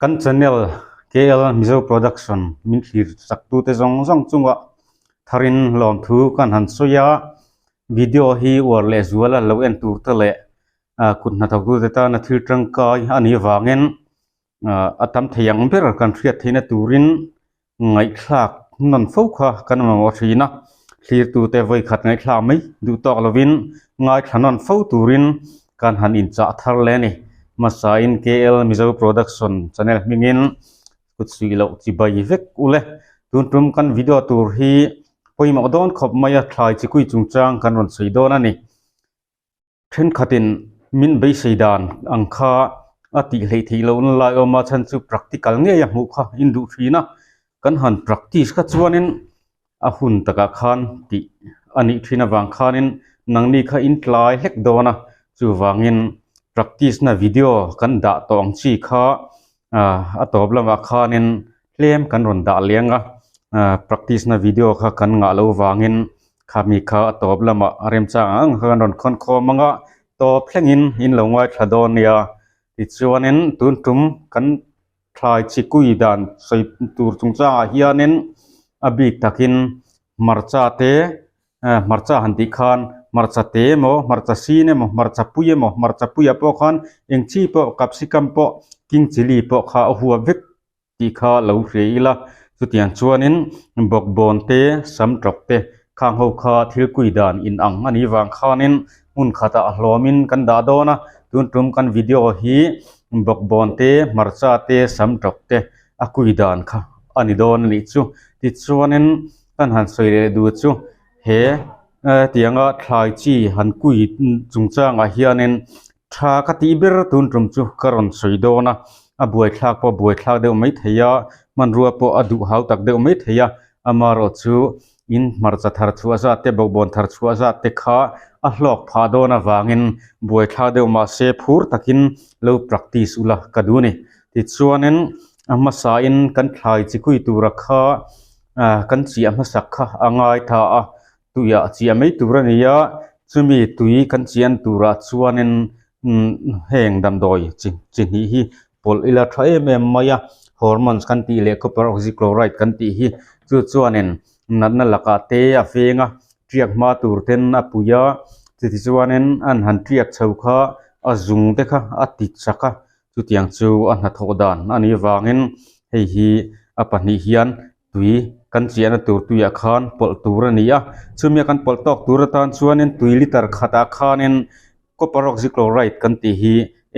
Kan channel KL Mizo Production min thlir chak tute zawng zawng chungah tharin lawmthu kan han sawi a, video hi uar leh zuala lo en tur te leh kut hnathawktute tana thil tangkai a nih avangin a tam thei ang ber kan hriat theihna turin ngaihthlak nawn fo kha kan mamawh thin a, thlirtute vawi khat ngaihthlak mai duh tawk lovin ngaithla nawn fo turin kan han inchah thar le a ni. Hmasain KL Mizo Production channel hmingin kut suih loh chi bai vek ule. Tun tum kan video tur hi pawimawh dawn khawp mai a, thlai chi kui chungchang kan rawn sawi dawn a ni. Thenkhatin min beisei dan ang kha a tih hleih theih lohna lai awm a, chhan chu practical ngei a hmuh kha in duh thin a, kan han practice kha chuanin a hun takah khan tih a nih thin avang khanin nangni kha in tlai hlek dawn a, chuvangin practice na video kan dah tawh ang chi kha a tawp lamah khanin tlem kan rawn dah leng a practice na video kha kan ngah loh vangin khami kha a tawp lamah a remchang ang ang kha kan rawn khawn khawm ang a tawp thlengin in lo ngaithla dawn nia tichuanin tun tum kan thlai chi kui dan sawi tur chungchangah hianin a bik takin hmarcha te hmarcha han tih khan hmarcha te emaw hmarcha sin emaw hmarcha pui emaw hmarcha puiah pawh khan eng chi pawh capsicum pawh king chilli pawh kha a huap vek tih kha lo hria ila chutiang chuanin bawkbawn te sam tawk te khang ho kha thil kui dan in ang a nih vang khanin hmun khatah a hlawmin kan dah dawn a tun tum kan video hi bawkbawn te hmarcha te sam tawk te a kui dan kha a ni dawn a nih chu tichuanin kan han sawi leh duh chu he tianga thlai chi han kui chungchangah hianin tha ka tih ber tun tum chu ka rawn sawi dawn a a buaithlak pawh a buaithlak deuh mai thei a hmanrua pawh a duh hau tak deuh mai thei a amaherawh chu in hmarcha thar chhuah zat te bawkbawn thar chhuah zat te kha a hlawk phah dawn avangin buaithlak deuh mahse phur takin lo practice ula ka duh a ni tichuanin a hmasain kan thlai chi kui tura kha ah kan chiah hmasak kha a ngai tha a tuiah chiah mai tur a ni a chumi tui kan chian turah chuanin umm heng damdawi chi chi hnih hi pawlh ila tha em em mai a hormones kan tih leh copper oxychloride kan tih hi chu chuanin natna lakah te a veng a tiak hma tur ten a pui a chutichuanin an han tiak chho kha a zung te kha a ti chak a chutiang chu a hnathawh dan a nih avangin hei hi a pahnih hian tui kan chiahna tur tuiah khan pawlh tur a ni a chumi a kan pawlh tawk tur atan chuanin tui liter khatah khanin copper oxychloride kan tih hi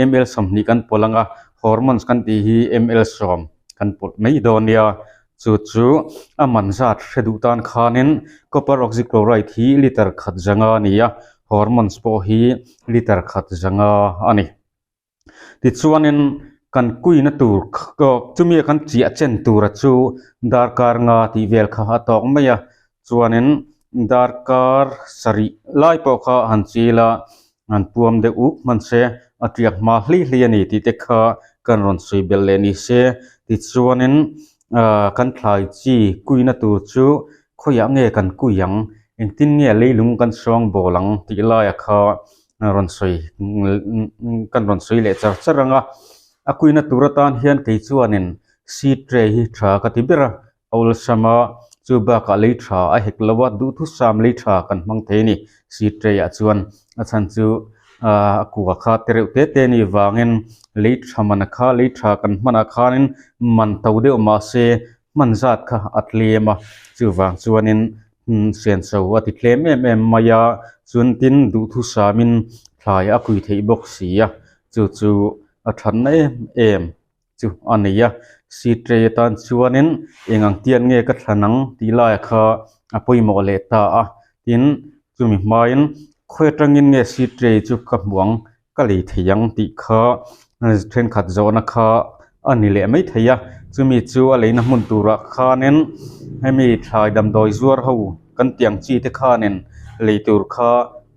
ml 20 kan pawlh ang a hormones kan tih hi ml 10 kan pawlh mai dawn nia chu chu a man zat hre duh tan khanin copper oxychloride hi liter khat zanga a ni a hormones pawh hi liter khat zanga a ni. Tichuanin kan kuina tur chumi a kan chiah chen tura chu darkar nga tih vel kha a tawk mai a chuanin darkar sarih lai pawh kha han chil a han puam deuh uk hman se a tiak hma hli hli a ni tih te kha kan rawn sawi belh leh ni se tichuanin ah kan thlai chi kuina tur chu khawiah nge kan kui ang engtin nge leilung kan sawng bawl ang tih laiah kha rawn sawi kan rawn sawi leh char char ang a a kuina tur atan hian kei chuanin seed tray hi tha ka ti ber a a awlsam a chu bakah lei tha a hek lo a duhthusam lei tha kan hmang thei a ni seed tray ah chuan a chhan chu ah a kua kha te reuh te te a nih vangin lei tha man kha lei tha kan hmanah khanin man to deuh mahse hman zat kha a tlem a chuvang chuanin senso a ti tlem em em mai a chuan tin duhthusamin thlai a kui theih bawk si a chu chu a thatna em em chu a nei a seed tray atan chuanin eng ang tiat nge ka thlan ang tih laiah kha a pawimawh leh ta a tin chumi hmain khawi atangin nge seed tray chu ka hmuh ang ka lei thei ang tih kha thenkhat zawhna kha a ni leh mai thei a chumi chu a leina hmun turah khanin hemi thlai damdawi zuar ho kan tih ang chi te khanin lei tur kha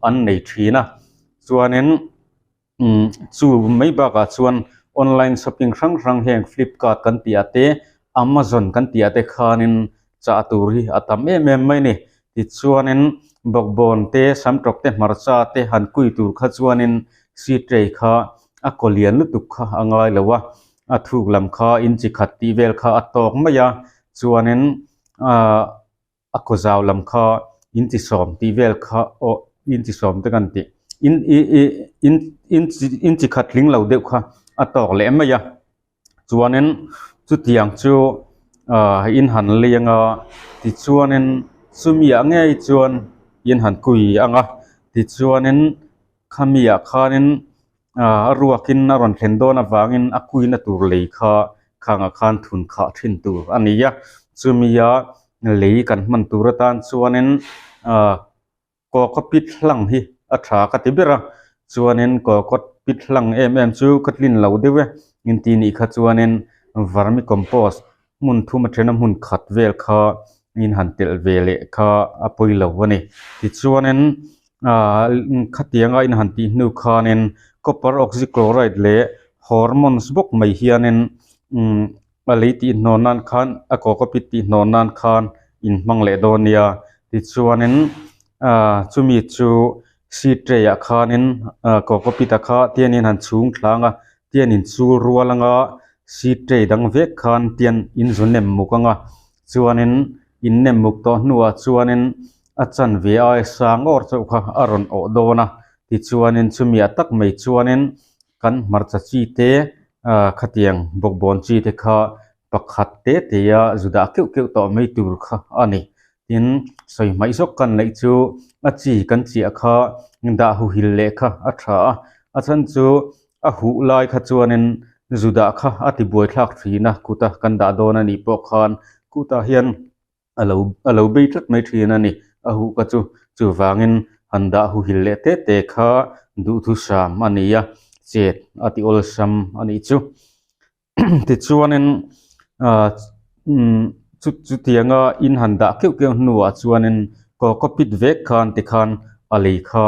an nei thin a chuanin umm chu mai bakah chuan online shopping hrang hrang heng flipkart kan tih ah te amazon kan tih ah te khanin chah tur hi a tam em em mai a ni tichuanin bawkbawn te samtawk te hmarcha te han kui tur kha chuanin seed tray kha a kaw lian lutuk kha a ngai lo a. a thuk lam kha inchi khat tih vel kha a tawk mai a chuanin ahh a kaw zau lam kha inchi sawm tih vel kha aw inchi sawm te kan tih in ih ih in inchi inchi khat tling lo deuh kha a tawk leh mai a chuanin chutiang chu ahh in han leng a tichuanin chumi ah ngei chuan in han kui ang a tichuanin khami ah khanin ah a ruakin a rawn thlen dawn avangin a kuina tur lei kha khangah khan thun khah thin tur a ni a chumi a lei kan hman tur atan chuanin ah kawkawpit hlang hi a tha ka ti ber a chuanin kawkawpit hlang em em chu ka tlin lo deuh e engti nih kha chuanin vermicompost hmun thum a then a hmun khat vel kha in han telh ve leh kha a pawi lo a ni tichuanin ah khatianga in han tih hnu khanin copper oxychloride leh hormones bawk mai hianin umm a lei tih hnawn nan khan a kawkawpit tih hnawn nan khan in hmang leh dawn nia tichuanin ah chumi chu seed tray ah khanin ah kawkawpit ah kha tianin han chhung thlang a tian in chul rual anga seed tray dang vek khan tian in zu nem muk anga chuanin in nem muk tawh hnuah chuanin a chanve aia sang awr chauh kha a rawn awh dawn a tichuanin chumi ah tak mai chuanin kan hmarcha chi te ah khatiang bawkbawn chi te kha pakhat te te a zu dah keuh keuh tawh mai tur kha a ni tin sawi hmaih zawk kan neih chu a chi kan chiah kha dah huhil leh kha a tha a a chhan chu a huh lai kha chuanin zu dah kha a ti buai thlak thin a kuta kan dah dawn a nih pawh khan kutah hian a lo a lo bei tlat mai thin a ni a huh kha chu chuvangin han dah huhil leh te te kha duhthusam a ni a chet a ti awlsam a nih chu. Tichuanin ah umm chu chutianga in han dah keuh keuh hnuah chuanin kawkawpit vek khan tikhan a lei kha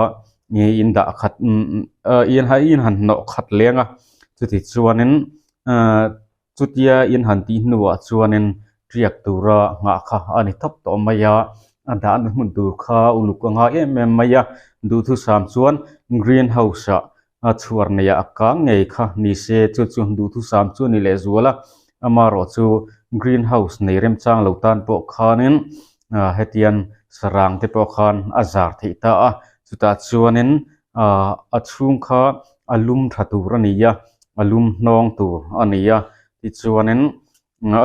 nge in dah khat umm ah in han hnawh khat leng a chuti chuanin ah chutia in han tih hnuah chuanin tiak tura nghah kha a ni tawp tawh mai a a dahna hmun tur kha uluk a ngai em em mai a duhthusam chuan green house ah a chhuar nei ah a kang ngei kha ni se chu chu duhthusam chu a ni leh zual a amaherawh chu green house nei remchang lo tan pawh khanin ah hetiang sarang te pawh khan a zar theih ta a chutah chuanin ah a chhung kha a lum tha tur a ni a a lum hnawng tur a ni a tichuanin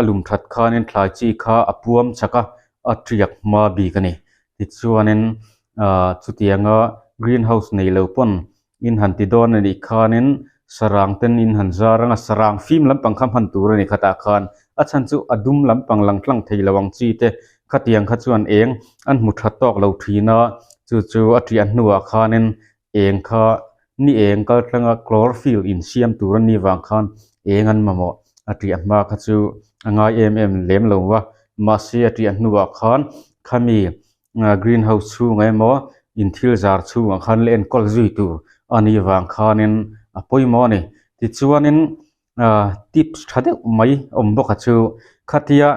a lum that khanin thlai chi kha a puam chak a a tiak hma bik a ni tichuanin ah chutianga green house nei lo pawn in han ti dawn a nih khanin sarang ten in han zar anga sarang fim lampang kha hman tur a ni khatah khan a chhan chu a dum lampang lang tlang thei lo ang chi te khatiang kha chuan eng an hmu tha tawk lo thin a chu chu a tiah hnuah khanin eng kha ni eng kal tlanga chlorophyll insiam tur a nih vang khan eng an mamawh a tiah hma kha chu a ngai em em lem lo va mahse a tiah hnuah khan khami green house chhungah emaw in thil zar chhungah khan la enkawl zui tur a nih vang khanin a pawimawh a ni tichuanin ah tips tha deuh mai awm bawk a chu khatia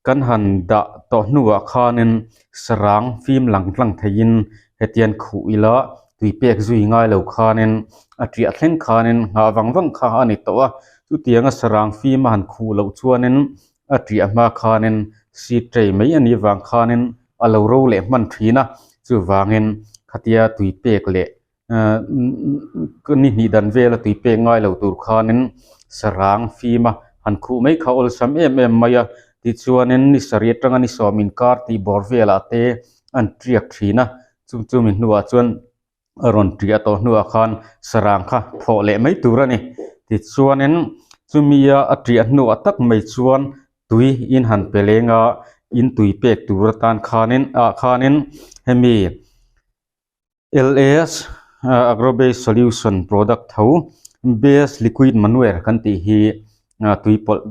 kan han dah tawh hnuah khanin sarang fim lang tlang theiin hetiang khuh ila tui pek zui ngai lo khanin a tiah thleng khanin nghah vang vang kha a ni tawh a chutianga sarang fim a han khuh loh chuanin a tiah hma khanin seed tray mai a nih vang khanin a lo ro leh hman thin a chuvangin khatia tui pek leh ah ni hnih dan vela tui pek ngai lo tur khanin sarang fim a han khuh mai kha awlsam em em mai a tichuanin ni sarih atanga ni sawm inkar tih bawr velah te an tiak thin a chu chumi hnuah chuan a rawn tiah tawh hnuah khan sarang kha thawh leh mai tur a ni tichuanin chumia a tiah hnuah tak mai chuan tui in han pe leng a in tui pek tur atan khanin ah khanin hemi L_S Agrobase Solution product tho base liquid manure kan tih hi tui pawlh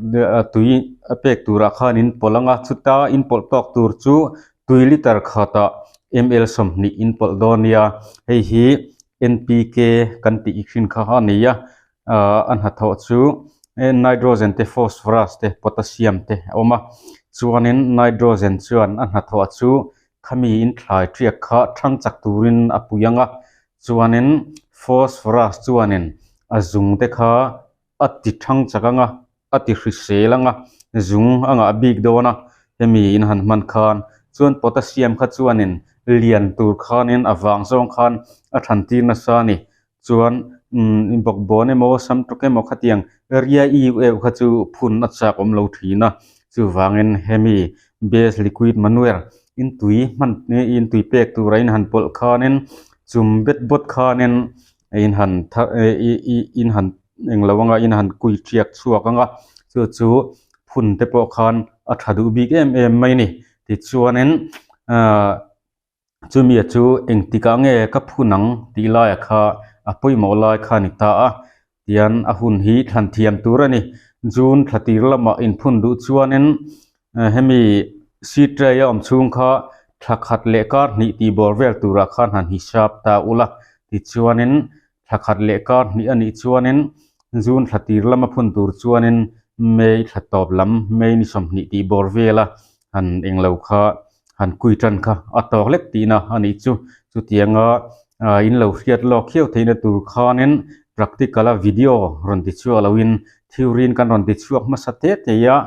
tui a pek turah khan in pawlh ang a chuta in pawlh tawk tur chu tui liter khatah ml 20 in pawlh dawn nia hei hi N_P_K kan tih hrin kha a ni a ah a hnathawh chu nitrogen te phosphorus te potassium te a awm a chuanin nitrogen chuan a hnathawh chu khami in thlai tiak kha thang chak turin a pui ang a chuanin phosphorus chuanin a zung te kha a ti thang chak ang a. a ti hrisel ang a zung a ngah bik dawn a hemi in han hman khan chuan potassium kha chuanin lian tur khanin a vang zawng khan a than tir nasa a ni chuan umm bawkbawn emaw samtawk emaw khatiang ria iu euh kha chu phun a chak awm lo thin a chuvangin hemi base liquid manure in tui hman in tui pek tura in han pawlh khanin chum bet bawt khanin in han thar ih in han englo anga in han kui ṭiak chhuak anga chu chu phun te pawh khan a ṭha duh bik em em mai a ni tichuanin ahh chumi ah chu engtikah nge ka phun ang tih laiah kha a pawimawh lai kha a ni ta a tian a hun hi thlan thiam tur a ni june thla tir lamah inphun duh chuanin hemi seed tray a awm chhung kha thla khat leh kar hnih tih bawr vel turah khan han hisap ta ula tichuanin thla khat leh kar hnih a nih chuanin June thla tir lama phun tur chuanin May thla tawp lam May ni 20 tih bawr vela han englo kha han kui tan kha a tawk lek tihna a nih chu. Chutianga in lo hriat lawk khiau theihna tur khanin practical a video rawn ti chhuak loin theory in kan rawn ti chhuak hmasa te te a,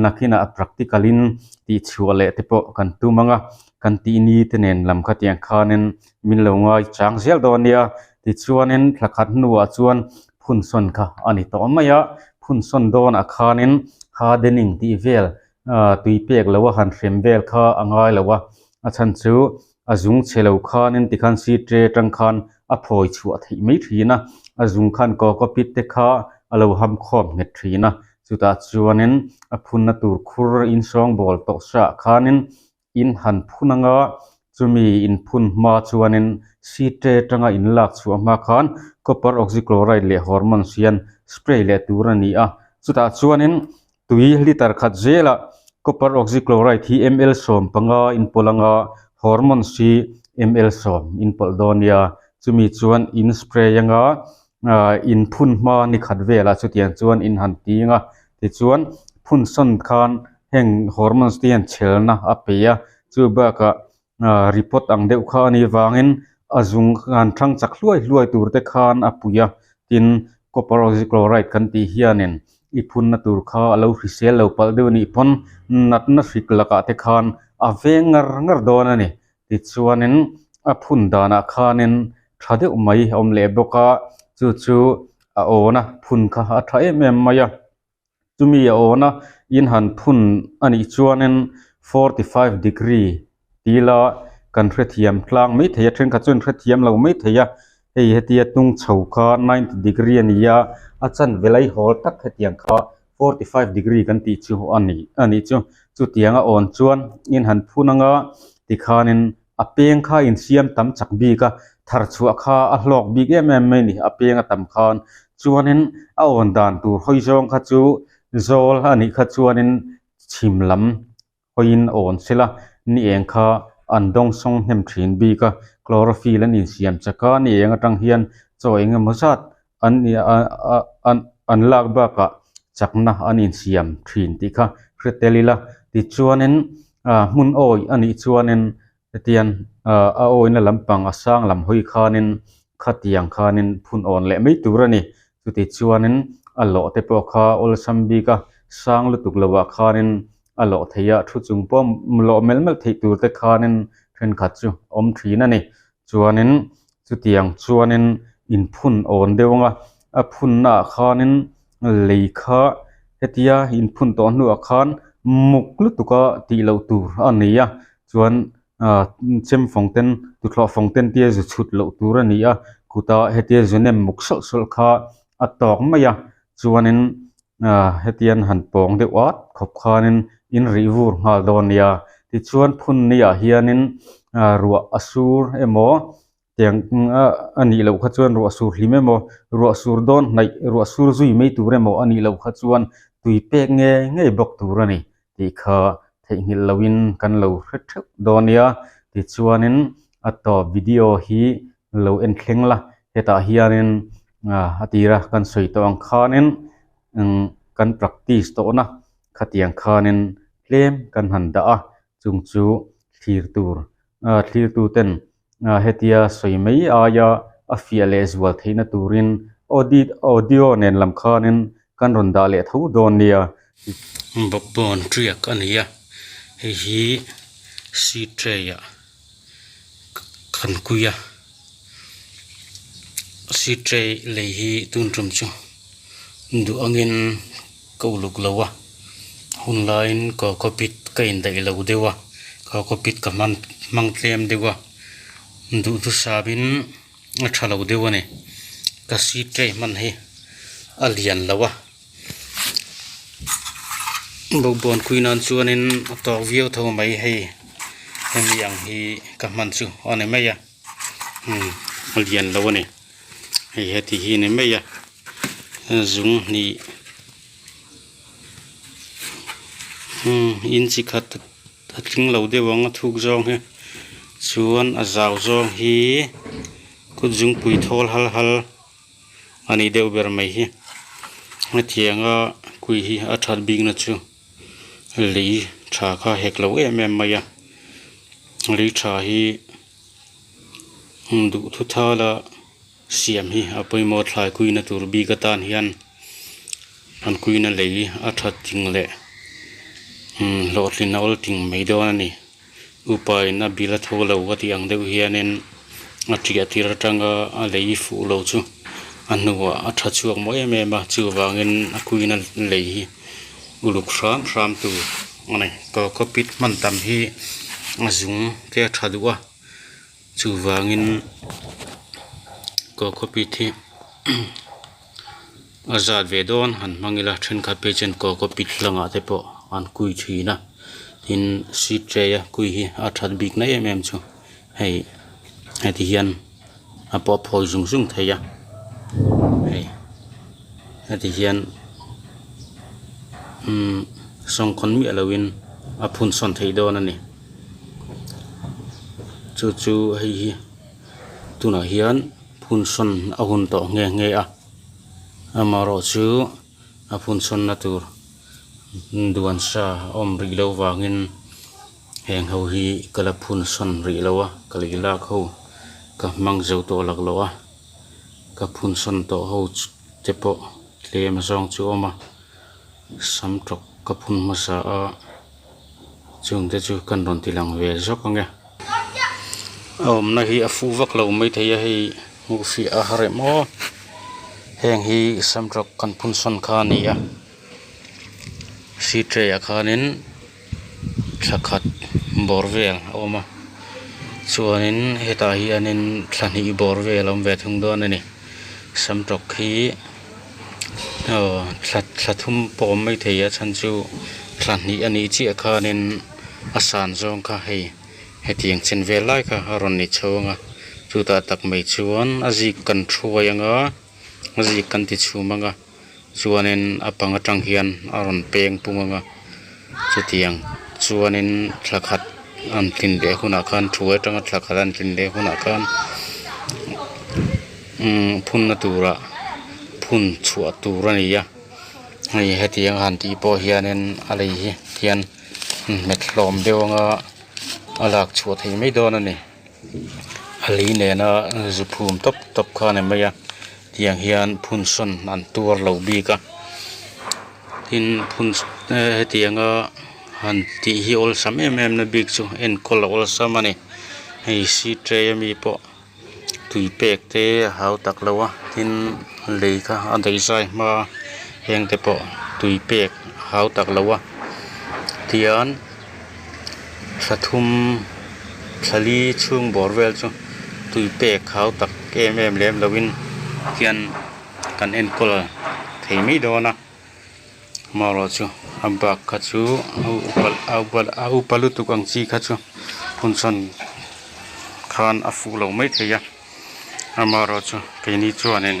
nakinah practical in tih chhuah leh te pawh kan tum ang a, kan tih ni te nen lam khatiang khanin min lo ngai chang zel dawn nia. Tichuanin thla khat hnuah chuan phun sawn kha a ni tawh mai a, phun sawn dawnah khanin hardening tih vel tui pek lo a han hrem vel kha a ngai lo a, a chhan chu a zung chhe lo khanin tikhan seed tray atang khan a phawi chhuah theih mai thin a, a zung khan cocopeat te kha a lo ham khawm nghet thin a, chutah chuanin a phunna tur khur insawngbawl tawh saah khanin in han phun anga chumi in phun hma chuanin seed tray atanga in lak chhuah hma khan copper oxychloride leh hormones hian spray leh tur a ni a, chutah chuanin tui liter khat zelah copper oxychloride hi ml 15 in pawlh anga hormones hi ml 10 in pawlh dawn nia chumi chuan in spray anga ah in phun hma ni khat velah chutiang chuan in han ting a tichuan phun sawn khan heng hormones te hian chhelna a pe a chu bakah ah report ang deuh kha a nih vangin a zung han thang chak hluai hluai tur te khan a pui a tin copper oxychloride kan tih hianin i phunna tur kha a lo hrisel lo palh deuh anih pawn natna hrik lakah te khan a veng ngar ngar dawn a ni tichuanin a phun danah khanin tha deuh mai a awm leh bawk a chu chu a awna phun kha a tha em em mai a. Chumi a awna in han phun a nih chuanin 45 degree tila kan hrethiam tlang mai thei a, thenkhat chuan hrethiam lo mai thei a, hei hetia hnung chho kha 90 degree a ni a, a chanve lai hawl tak hetiang kha 45 degree kan tih chu a ni a nih chu. Chutiang a awn chuan in han phun anga tikhanin a peng kha insiam tam chak bik a, thar chhuah kha a hlawk bik em em mai a ni, a peng a tam khan. Chuanin a awn dan tur hawi zawng kha chu zawl a nih kha chuanin chhim lam hawiin awn sela, ni eng kha an dawng sawng hnem thin bik a, chlorophyll an insiam chak a, ni eng atang hian chaw eng emaw zat an an lak bakah chakna an insiam thin tih kha hre tel ila tichuanin ah hmun awi a nih chuanin hetiang ah a awina lampang a sang lam hawi khanin khatiang khanin phun awn leh mai tur a ni chuti chuanin a lawh te pawh kha awlsam bik a sang lutuk lovah khanin a lawh theih a thu chung pawh lawh melh melh theih tur te khanin thenkhat chu awm thin a ni. Chuanin chutiang chuanin inphun awn deuh ang a, a phunnaah khanin lei kha hetia inphun tawh hnuah khan muk lutuka tih loh tur a ni a, chuan ah chem fawng ten tuthlawh fawng ten tia zu chhut loh tur a ni a, kutah hetia zu nem muk sawlh sawlh kha a tawk mai a, chuanin ah hetian han pawng deuh at khawp khanin in rih vur nghal dawn nia tichuan phun ni ah hianin ah ruah a sur emaw tiang a nih loh kha chuan ruah sur hlim emaw ruah sur dawn hnaih ruah sur zui mai tur emaw a nih loh kha chuan tui pek ngei ngei bawk tur a ni tih kha theihnghilh loin kan lo hre theuh dawn nia tichuanin a tawp video hi lo en thleng la hetah hianin ah a tira kan sawi tawh ang khanin umm kan practice tawhna khatiang khanin tlem kan han dah a chung chu thlir tur ah thlir tu ten ah hetia sawi mai aia a fiah leh zual theihna turin audit audio nen lam khanin. kan rawn dah leh tho dawn nia. Bawkbawn tiak a ni a, hei hi seed tray ah kan kui a, seed tray lei hi tun tum chu duh angin ka uluk lo a, hun laiin cocopeat ka indaih lo deuh a, cocopeat ka hman hmang tlem deuh a, duhthusam in a tha lo deuh a ni, ka seed tray hman hi a lian lo a. Bawkbawn kui nan chuanin a tawk viau tho mai hei hemi ang hi ka hman chu a ni mai a umm a lian lo a ni hei heti hi a ni mai a zung hnih umm inchi khat a tling lo deuh ang a thuk zawng hi chuan a zau zawng hi kut zungpui thawl hal hal. A nih deuh ber mai hi hetianga kui hi a that bikna chu lei tha kha hek lo em em mai a lei tha hi duh thu thala siam hi a pawimawh thlai kuina tur bik atan hian an kuina lei a that ting leh hlawhtlin a awl ting mai dawn a ni. Upa in a bil a tho lo a tih ang deuh hianin a ṭiah tir aṭanga a lei fuh lo chu a hnuah a ṭha chhuak mawi em em a chuvangin a kuina lei hi uluk hram hram tur a ni cocopeat hman tam hi a zung te a ṭha duh a chuvangin cocopeat hi a zat ve dawn han hmang ila thenkhat phei chuan cocopeat hlangah te pawh an kui thin a tin seed tray a kui hi a that bik na em em chu hei heti hian a pawh a phawi zung zung thei a hei heti hian umm sawngkhawn miah lo in a phun sawn theih dawn a ni chu chu hei hi tunah hian phun sawn a hun tawh nghe nghe a. Amaherawhchu a phun sawnna tur duan sa a awm rih loh vangin heng ho hi ka la phun sawn rih lo a ka lei lak ho ka hmang zo tawh lak loh a ka phun sawn tawh ho te pawh tlem zawng chu a awm a sam tawk ka phun hmasa a chung te chu kan rawn ti lang ve zawk ang e a awmna hi a fuh vak lo maithei a hei. Hmuh fiah a har em aw heng hi samtawk kan phun sawn kha a ni a seed tray ah khanin thla khat bawr vel a awm a chuanin hetah hianin thla hnih bawr vel a awm ve thung dawn a ni samtawk hi aw thla thla thum pawh a awm maithei a chhan chu thla hnih a nih chiah khanin a san zawng kha hei. Hetiang chen vel lai kha a rawn ni chho ang a, chutah tak mai chuan a zik kan thuai ang a, a zik kan ti chhum ang a, chuanin a pang atang hian a rawn peng pung ang a, chutiang chuanin thla khat an tlin leh hunah khan thuai atanga thla khat an tlin leh hunah khan umm phunna turah phun chhuah tur a ni a, hei hetiang a han tih pawh hianin a lei hi hian. Hmet hlawm deuh anga a lak chhuah theih mai dawn a ni a lei nena zu phum tawp tawp kha a ni mai a tiang hian phun sawn an tuar lo bik a tin phun hetianga han tih hi awlsam em em na bik chu enkawl a awlsam a ni hei seed tray ami pawh tui pek te a hau tak lo a tin lei kha a daih zai hma a heng te pawh tui pek a hau tak lo a tihian thla thum thla li chhung bawr vel chu tui pek hau tak em em lem lo in hian kan enkawl thei mai dawn a amaherawhchu a bak kha chu a upa lutuk ang chi kha chu hun sawn khan a fuh lo maithei a amaherawhchu keini chuanin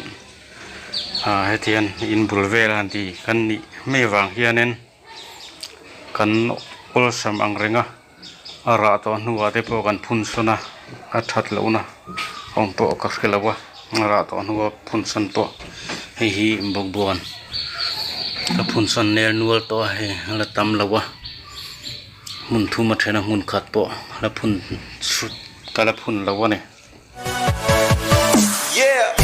ah hetiang in bul vel a han tih kan nih mai avang hianin kan awlsam ang reng a. A rah tawh hnuah te pawh kan phun sawn a a that lohna awm pawh ka hre lo a a rah tawh hnua phun sawn pawh hei hi bawkbawn ka phun sawn nel nual tawh a hei a la tam lo a hmun thum a then a hmun khat pawh la phun ka la phun lo a ni. Yeah.